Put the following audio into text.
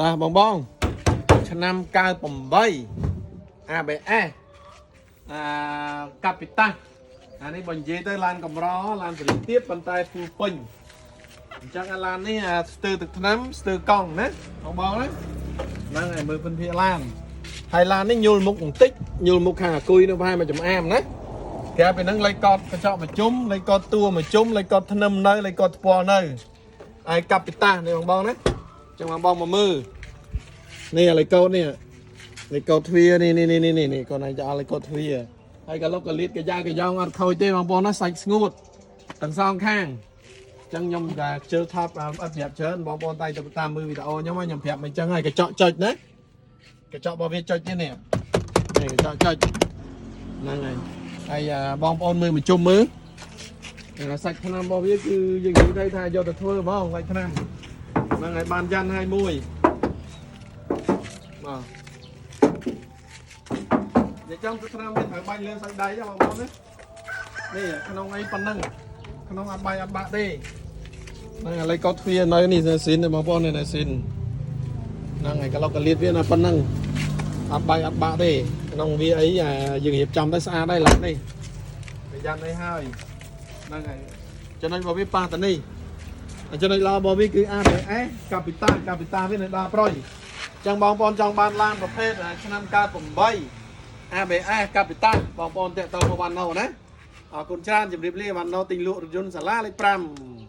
តាបងបងឆ្នាំ98 ABS អាកាពីតាអានេះបើនិយាយទៅឡានកម្រឡានសេរីទៀតប៉ុន្តែ full ពេញអញ្ចឹងអាឡាននេះអាស្ទើរទឹកថ្នាំស្ទើរកង់ណាបងបងណាហ្នឹងហើយមើលពិនភាគឡានហើយឡាននេះញុលមុខបន្តិចញុលមុខខាងអាគុយនោះប្រហែលមកចំអាមណាក្រៅពីហ្នឹងលេខកតកញ្ចក់មួយជុំលេខកតតួមួយជុំលេខកតធ្នឹមនៅលេខកតថ្ពាល់នៅហើយកាពីតានេះបងបងណាចឹងបងបងមកមើលនេះលេខកូដនេះលេខកូដទ្វារនេះនេះនេះនេះនេះកូនឯងจะអត់លេខកូដទ្វារហើយកលុកកលៀតកយ៉ាកយ៉ងអត់ខូចទេបងប្អូនណាសាច់ស្ងួតទាំងសងខាងចឹងខ្ញុំតែខ្ជិលថប់អត់ប្រាប់ច្រើនបងប្អូនតែទៅតាមមើលវីដេអូខ្ញុំខ្ញុំប្រាប់មិនចឹងហើយកញ្ចក់ចុចណាកញ្ចក់របស់វាចុចទៀតនេះនេះកញ្ចក់ចុចហ្នឹងហើយហើយបងប្អូនមើលមួយជុំមើលសាច់ថ្នាំរបស់វាគឺយើងនិយាយទៅថាយកទៅធ្វើហ្មងសាច់ថ្នាំហ្នឹងហើយបានយ៉ាន់ហើយមួយបាទនិយាយចំទឹកថ្នាំវាត្រូវបាញ់លើសាច់ដៃបងប្អូនណានេះក្នុងអីប៉ុណ្ណឹងក្នុងអត់បាយអត់បាក់ទេហ្នឹងឥឡូវកោតទ្វារនៅនេះស៊ីនបងប្អូននេះស៊ីនហ្នឹងហើយកឡុកកលៀតវានៅប៉ុណ្ណឹងអត់បាយអត់បាក់ទេក្នុងវាអីយើងរៀបចំទៅស្អាតហើយឡើយនេះវាយ៉ាន់អីហើយហ្នឹងហើយចំណុចរបស់វាប៉ះតានេះចំណុចល្អរបស់វាគឺ ABS កាពីតាកាពីតាវានៅដល់ប្រុយចឹងបងប្អូនចង់បានឡានប្រភេទឆ្នាំ98 ABS កាពីតាបងប្អូនតាក់ទងមកវ៉ាន់ណូណាអរគុណច្រើនជម្រាបលាវ៉ាន់ណូទិញលក់រថយន្តសាលាលេខ5។